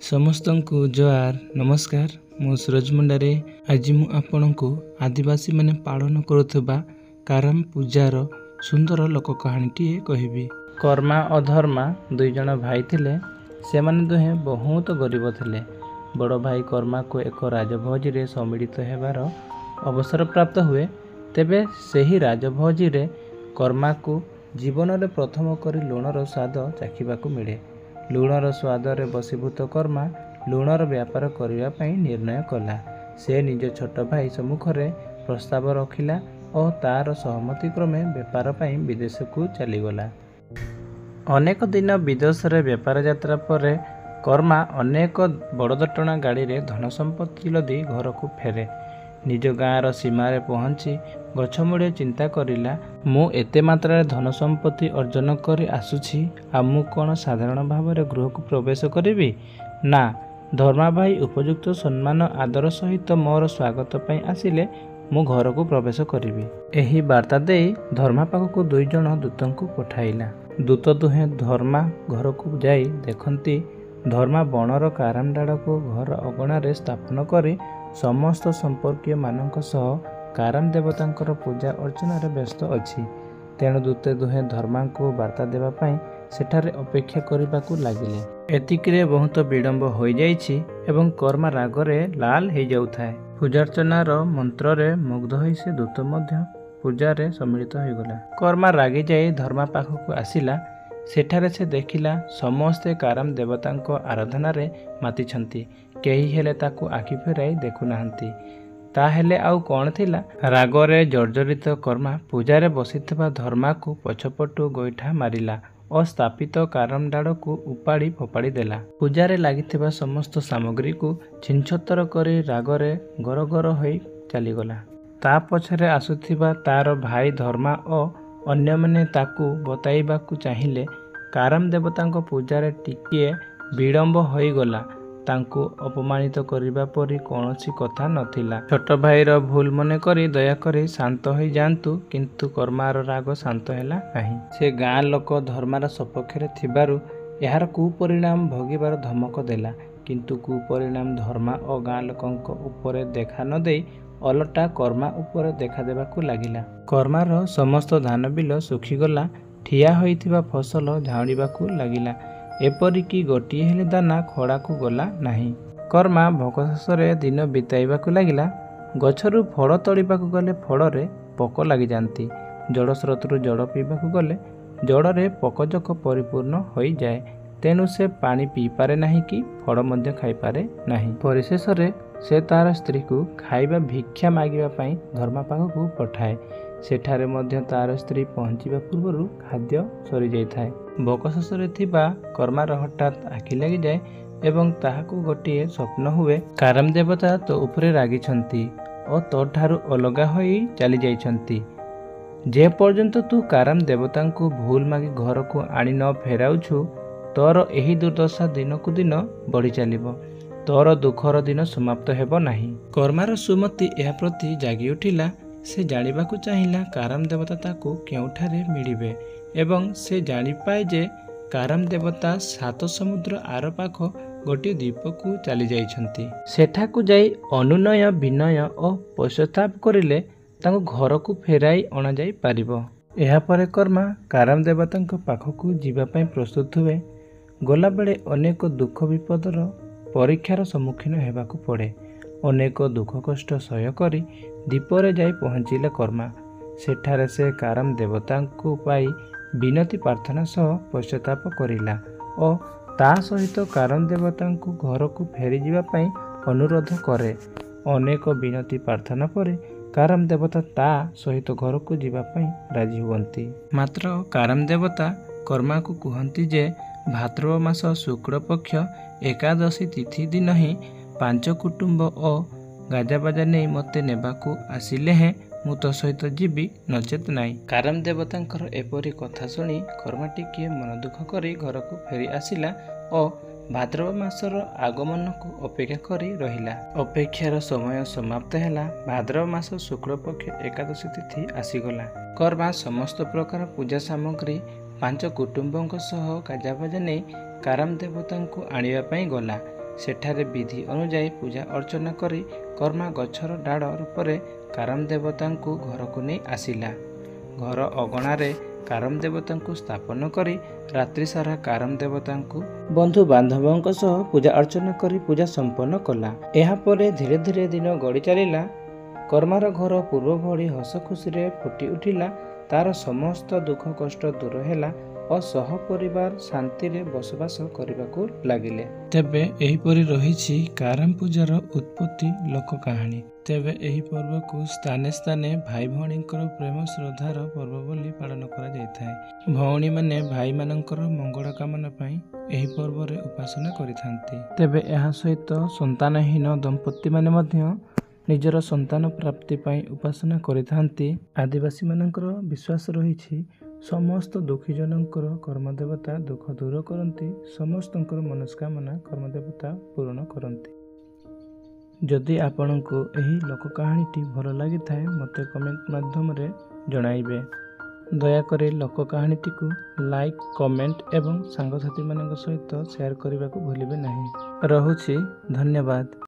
ସମସ୍ତଙ୍କୁ ଜୁହାର, ନମସ୍କାର। ମୁଁ ସୁରଜ ମୁଣ୍ଡାରେ। ଆଜି ମୁଁ ଆପଣଙ୍କୁ ଆଦିବାସୀମାନେ ପାଳନ କରୁଥିବା କାରମ ପୂଜାର ସୁନ୍ଦର ଲୋକ କାହାଣୀଟିଏ କହିବି। କର୍ମା ଓ ଧର୍ମା ଦୁଇ ଜଣ ଭାଇ ଥିଲେ। ସେମାନେ ଦୁହେଁ ବହୁତ ଗରିବ ଥିଲେ। ବଡ଼ ଭାଇ କର୍ମାକୁ ଏକ ରାଜଭୋଜିରେ ସମ୍ମିଳିତ ହେବାର ଅବସର ପ୍ରାପ୍ତ ହୁଏ। ତେବେ ସେହି ରାଜଭୋଜିରେ କର୍ମାକୁ ଜୀବନରେ ପ୍ରଥମ କରି ଲୁଣର ସ୍ୱାଦ ଚାଖିବାକୁ ମିଳେ। ଲୁଣର ସ୍ୱାଦରେ ବଶୀଭୂତ କର୍ମା ଲୁଣର ବ୍ୟାପାର କରିବା ପାଇଁ ନିର୍ଣ୍ଣୟ କଲା। ସେ ନିଜ ଛୋଟ ଭାଇ ସମ୍ମୁଖରେ ପ୍ରସ୍ତାବ ରଖିଲା ଓ ତାର ସହମତି କ୍ରମେ ବେପାର ପାଇଁ ବିଦେଶକୁ ଚାଲିଗଲା। ଅନେକ ଦିନ ବିଦେଶରେ ବେପାର ଯାତ୍ରା ପରେ କର୍ମା ଅନେକ ବଳଦଟଣା ଗାଡ଼ିରେ ଧନ ସମ୍ପତ୍ତି ଲଦି ଘରକୁ ଫେରେ। ନିଜ ଗାଁର ସୀମାରେ ପହଞ୍ଚି ଗଛମୂଳେ ଚିନ୍ତା କରିଲା, ମୁଁ ଏତେ ମାତ୍ରାରେ ଧନ ସମ୍ପତ୍ତି ଅର୍ଜନ କରି ଆସୁଛି, ଆଉ ମୁଁ କ'ଣ ସାଧାରଣ ଭାବରେ ଗୃହକୁ ପ୍ରବେଶ କରିବି? ନା, ଧର୍ମା ଭାଇ ଉପଯୁକ୍ତ ସମ୍ମାନ ଆଦର ସହିତ ମୋର ସ୍ୱାଗତ ପାଇଁ ଆସିଲେ ମୁଁ ଘରକୁ ପ୍ରବେଶ କରିବି। ଏହି ବାର୍ତ୍ତା ଦେଇ ଧର୍ମା ପାଖକୁ ଦୁଇ ଜଣ ଦୂତଙ୍କୁ ପଠାଇଲା। ଦୂତ ଦୁହେଁ ଧର୍ମା ଘରକୁ ଯାଇ ଦେଖନ୍ତି, ଧର୍ମା ବଣର କାରାମ ଡାଳକୁ ଘର ଅଗଣାରେ ସ୍ଥାପନ କରି ସମସ୍ତ ସମ୍ପର୍କୀୟମାନଙ୍କ ସହ କାରାମ ଦେବତାଙ୍କର ପୂଜା ଅର୍ଚ୍ଚନାରେ ବ୍ୟସ୍ତ ଅଛି। ତେଣୁ ଦୂତେ ଦୁହେଁ ଧର୍ମାଙ୍କୁ ବାର୍ତ୍ତା ଦେବା ପାଇଁ ସେଠାରେ ଅପେକ୍ଷା କରିବାକୁ ଲାଗିଲେ। ଏତିକିରେ ବହୁତ ବିଳମ୍ବ ହୋଇଯାଇଛି ଏବଂ କର୍ମା ରାଗରେ ଲାଲ ହେଇଯାଉଥାଏ। ପୂଜାର୍ଚ୍ଚନାର ମନ୍ତ୍ରରେ ମୁଗ୍ଧ ହୋଇ ସେ ଦୂତ ମଧ୍ୟ ପୂଜାରେ ସମ୍ମିଳିତ ହୋଇଗଲା। କର୍ମା ରାଗିଯାଇ ଧର୍ମା ପାଖକୁ ଆସିଲା। ସେଠାରେ ସେ ଦେଖିଲା ସମସ୍ତେ କାରାମ ଦେବତାଙ୍କ ଆରାଧନାରେ ମାତିଛନ୍ତି, କେହି ହେଲେ ତାକୁ ଆଖି ଫେରାଇ ଦେଖୁନାହାନ୍ତି। ତାହେଲେ ଆଉ କ'ଣ ଥିଲା? ରାଗରେ ଜର୍ଜରିତ କର୍ମା ପୂଜାରେ ବସିଥିବା ଧର୍ମାକୁ ପଛପଟୁ ଗୋଇଠା ମାରିଲା ଓ ସ୍ଥାପିତ କାରମ ଡାଳକୁ ଉପାଡ଼ି ଫୋପାଡ଼ି ଦେଲା। ପୂଜାରେ ଲାଗିଥିବା ସମସ୍ତ ସାମଗ୍ରୀକୁ ଛିନଛତର କରି ରାଗରେ ଗରଗର ହୋଇ ଚାଲିଗଲା। ତା ପଛରେ ଆସୁଥିବା ତାର ଭାଇ ଧର୍ମା ଓ ଅନ୍ୟମାନେ ତାକୁ ବତାଇବାକୁ ଚାହିଁଲେ, କାରମ ଦେବତାଙ୍କ ପୂଜାରେ ଟିକିଏ ବିଳମ୍ବ ହୋଇଗଲା, ତାଙ୍କୁ ଅପମାନିତ କରିବା ପରି କୌଣସି କଥା ନଥିଲା। ଛୋଟ ଭାଇର ଭୁଲ ମନେକରି ଦୟାକରି ଶାନ୍ତ ହୋଇଯାଆନ୍ତୁ। କିନ୍ତୁ କର୍ମାର ରାଗ ଶାନ୍ତ ହେଲା ନାହିଁ। ସେ ଗାଁ ଲୋକ ଧର୍ମାର ସପକ୍ଷରେ ଥିବାରୁ ଏହାର କୁପରିଣାମ ଭୋଗିବାର ଧମକ ଦେଲା। କିନ୍ତୁ କୁପରିଣାମ ଧର୍ମା ଓ ଗାଁ ଲୋକଙ୍କ ଉପରେ ଦେଖା ନ ଦେଇ ଓଲଟା କର୍ମା ଉପରେ ଦେଖାଦେବାକୁ ଲାଗିଲା। କର୍ମାର ସମସ୍ତ ଧାନ ବିଲ ଶୁଖିଗଲା, ଠିଆ ହୋଇଥିବା ଫସଲ ଝାଉଁଳିବାକୁ ଲାଗିଲା, ଏପରିକି ଗୋଟିଏ ହେଲେ ଦାନା ଖଳାକୁ ଗଲା ନାହିଁ। କର୍ମା ଭୋକଶୋଷରେ ଦିନ ବିତାଇବାକୁ ଲାଗିଲା। ଗଛରୁ ଫଳ ତୋଳିବାକୁ ଗଲେ ଫଳରେ ପୋକ ଲାଗିଯାଆନ୍ତି। ଜଳସ୍ରୋତରୁ ଜଳ ପିଇବାକୁ ଗଲେ ଜଳରେ ପୋକଜୋକ ପରିପୂର୍ଣ୍ଣ ହୋଇଯାଏ। ତେଣୁ ସେ ପାଣି ପିଇପାରେ ନାହିଁ କି ଫଳ ମଧ୍ୟ ଖାଇପାରେ ନାହିଁ। ପରିଶେଷରେ ସେ ତାର ସ୍ତ୍ରୀକୁ ଖାଇବା ଭିକ୍ଷା ମାଗିବା ପାଇଁ ଧର୍ମା ପାଖକୁ ପଠାଏ। ସେଠାରେ ମଧ୍ୟ ତାର ସ୍ତ୍ରୀ ପହଞ୍ଚିବା ପୂର୍ବରୁ ଖାଦ୍ୟ ସରିଯାଇଥାଏ। ଭୋକଶୋଷରେ ଥିବା କର୍ମାର ହଠାତ୍ ଆଖି ଲାଗିଯାଏ ଏବଂ ତାହାକୁ ଗୋଟିଏ ସ୍ୱପ୍ନ ହୁଏ, କାରମ ଦେବତା ତୋ ଉପରେ ରାଗିଛନ୍ତି ଓ ତୋଠାରୁ ଅଲଗା ହୋଇ ଚାଲିଯାଇଛନ୍ତି। ଯେ ପର୍ଯ୍ୟନ୍ତ ତୁ କାରମ ଦେବତାଙ୍କୁ ଭୁଲ ମାଗି ଘରକୁ ଆଣି ନ ଫେରାଉଛୁ, ତୋର ଏହି ଦୁର୍ଦ୍ଦଶା ଦିନକୁ ଦିନ ବଢ଼ି ଚାଲିବ। ତୋର ଦୁଃଖର ଦିନ ସମାପ୍ତ ହେବ ନାହିଁ। କର୍ମାର ସୁମତି ଏହା ପ୍ରତି ଜାଗି ଉଠିଲା। ସେ ଜାଣିବାକୁ ଚାହିଁଲା କାରମ ଦେବତା ତାକୁ କେଉଁଠାରେ ମିଳିବେ ଏବଂ ସେ ଜାଣିପାଏ ଯେ କାରମ ଦେବତା ସାତ ସମୁଦ୍ର ଆରପାଖ ଗୋଟିଏ ଦ୍ୱୀପକୁ ଚାଲିଯାଇଛନ୍ତି। ସେଠାକୁ ଯାଇ ଅନୁନୟ ବିନୟ ଓ ପଶ୍ଚାତାପ କରିଲେ ତାଙ୍କୁ ଘରକୁ ଫେରାଇ ଅଣାଯାଇ ପାରିବ। ଏହାପରେ କର୍ମା କାରମ ଦେବତାଙ୍କ ପାଖକୁ ଯିବା ପାଇଁ ପ୍ରସ୍ତୁତ ହୁଏ। ଗଲାବେଳେ ଅନେକ ଦୁଃଖ ବିପଦର ପରୀକ୍ଷାର ସମ୍ମୁଖୀନ ହେବାକୁ ପଡ଼େ। ଅନେକ ଦୁଃଖ କଷ୍ଟ ସହ୍ୟ କରି ଦ୍ୱୀପରେ ଯାଇ ପହଞ୍ଚିଲେ କର୍ମା। ସେଠାରେ ସେ କାରମ ଦେବତାଙ୍କୁ ପାଇ ବିନତି ପ୍ରାର୍ଥନା ସହ ପଶ୍ଚାତାପ କରିଲା ଓ ତା ସହିତ କାରମ ଦେବତାଙ୍କୁ ଘରକୁ ଫେରିଯିବା ପାଇଁ ଅନୁରୋଧ କରେ। ଅନେକ ବିନତି ପ୍ରାର୍ଥନା ପରେ କାରମ ଦେବତା ତା ସହିତ ଘରକୁ ଯିବା ପାଇଁ ରାଜି ହୁଅନ୍ତି। ମାତ୍ର କାରମ ଦେବତା କର୍ମାକୁ କୁହନ୍ତି ଯେ ଭାଦ୍ରବ ମାସ ଶୁକ୍ଳପକ୍ଷ ଏକାଦଶୀ ତିଥି ଦିନ ହିଁ ପାଞ୍ଚ କୁଟୁମ୍ବ ଓ ଗାଜାବାଜା ନେଇ ମୋତେ ନେବାକୁ ଆସିଲେ ହେଁ ମୁଁ ତୋ ସହିତ ଯିବି, ନଚେତ ନାହିଁ। କାରମ ଦେବତାଙ୍କର ଏପରି କଥା ଶୁଣି କର୍ମା ଟିକିଏ ମନ ଦୁଃଖ କରି ଘରକୁ ଫେରି ଆସିଲା ଓ ଭାଦ୍ରବ ମାସର ଆଗମନକୁ ଅପେକ୍ଷା କରି ରହିଲା। ଅପେକ୍ଷାର ସମୟ ସମାପ୍ତ ହେଲା। ଭାଦ୍ରବ ମାସ ଶୁକ୍ଳପକ୍ଷ ଏକାଦଶୀ ତିଥି ଆସିଗଲା। କର୍ମା ସମସ୍ତ ପ୍ରକାର ପୂଜା ସାମଗ୍ରୀ, ପାଞ୍ଚ କୁଟୁମ୍ବଙ୍କ ସହ ଗାଜାବାଜା ନେଇ କାରାମ ଦେବତାଙ୍କୁ ଆଣିବା ପାଇଁ ଗଲା। ସେଠାରେ ବିଧି ଅନୁଯାୟୀ ପୂଜା ଅର୍ଚ୍ଚନା କରି କର୍ମା ଗଛର ଡାଳ ରୂପରେ କାରମ ଦେବତାଙ୍କୁ ଘରକୁ ନେଇ ଆସିଲା। ଘର ଅଗଣାରେ କାରମ ଦେବତାଙ୍କୁ ସ୍ଥାପନ କରି ରାତ୍ରିସାରା କାରମ ଦେବତାଙ୍କୁ ବନ୍ଧୁ ବାନ୍ଧବଙ୍କ ସହ ପୂଜା ଅର୍ଚ୍ଚନା କରି ପୂଜା ସମ୍ପନ୍ନ କଲା। ଏହାପରେ ଧୀରେ ଧୀରେ ଦିନ ଗଡ଼ି ଚାଲିଲା। କର୍ମାର ଘର ପୂର୍ବ ଭଳି ହସ ଖୁସିରେ ଫୁଟି ଉଠିଲା। ତାର ସମସ୍ତ ଦୁଃଖ କଷ୍ଟ ଦୂର ହେଲା ଓ ସହ ପରିବାର ଶାନ୍ତିରେ ବସବାସ କରିବାକୁ ଲାଗିଲେ। ତେବେ ଏହିପରି ରହିଛି କାରାମ ପୂଜାର ଉତ୍ପତ୍ତି ଲୋକ କାହାଣୀ। ତେବେ ଏହି ପର୍ବକୁ ସ୍ଥାନେ ସ୍ଥାନେ ଭାଇ ଭଉଣୀଙ୍କର ପ୍ରେମ ଶ୍ରଦ୍ଧାର ପର୍ବ ବୋଲି ପାଳନ କରାଯାଇଥାଏ। ଭଉଣୀମାନେ ଭାଇମାନଙ୍କର ମଙ୍ଗଳ କାମନା ପାଇଁ ଏହି ପର୍ବରେ ଉପାସନା କରିଥାନ୍ତି। ତେବେ ଏହା ସହିତ ସନ୍ତାନହୀନ ଦମ୍ପତିମାନେ ମଧ୍ୟ ନିଜର ସନ୍ତାନ ପ୍ରାପ୍ତି ପାଇଁ ଉପାସନା କରିଥାନ୍ତି। ଆଦିବାସୀମାନଙ୍କର ବିଶ୍ୱାସ ରହିଛି, ସମସ୍ତ ଦୁଃଖୀଜନଙ୍କର କର୍ମଦେବତା ଦୁଃଖ ଦୂର କରନ୍ତି, ସମସ୍ତଙ୍କର ମନସ୍କାମନା କର୍ମଦେବତା ପୂରଣ କରନ୍ତି। ଯଦି ଆପଣଙ୍କୁ ଏହି ଲୋକ କାହାଣୀଟି ଭଲ ଲାଗିଥାଏ, ମୋତେ କମେଣ୍ଟ ମାଧ୍ୟମରେ ଜଣାଇବେ। ଦୟାକରି ଲୋକ କାହାଣୀଟିକୁ ଲାଇକ୍, କମେଣ୍ଟ ଏବଂ ସାଙ୍ଗସାଥିମାନଙ୍କ ସହିତ ସେୟାର କରିବାକୁ ଭୁଲିବେ ନାହିଁ। ରହୁଛି, ଧନ୍ୟବାଦ।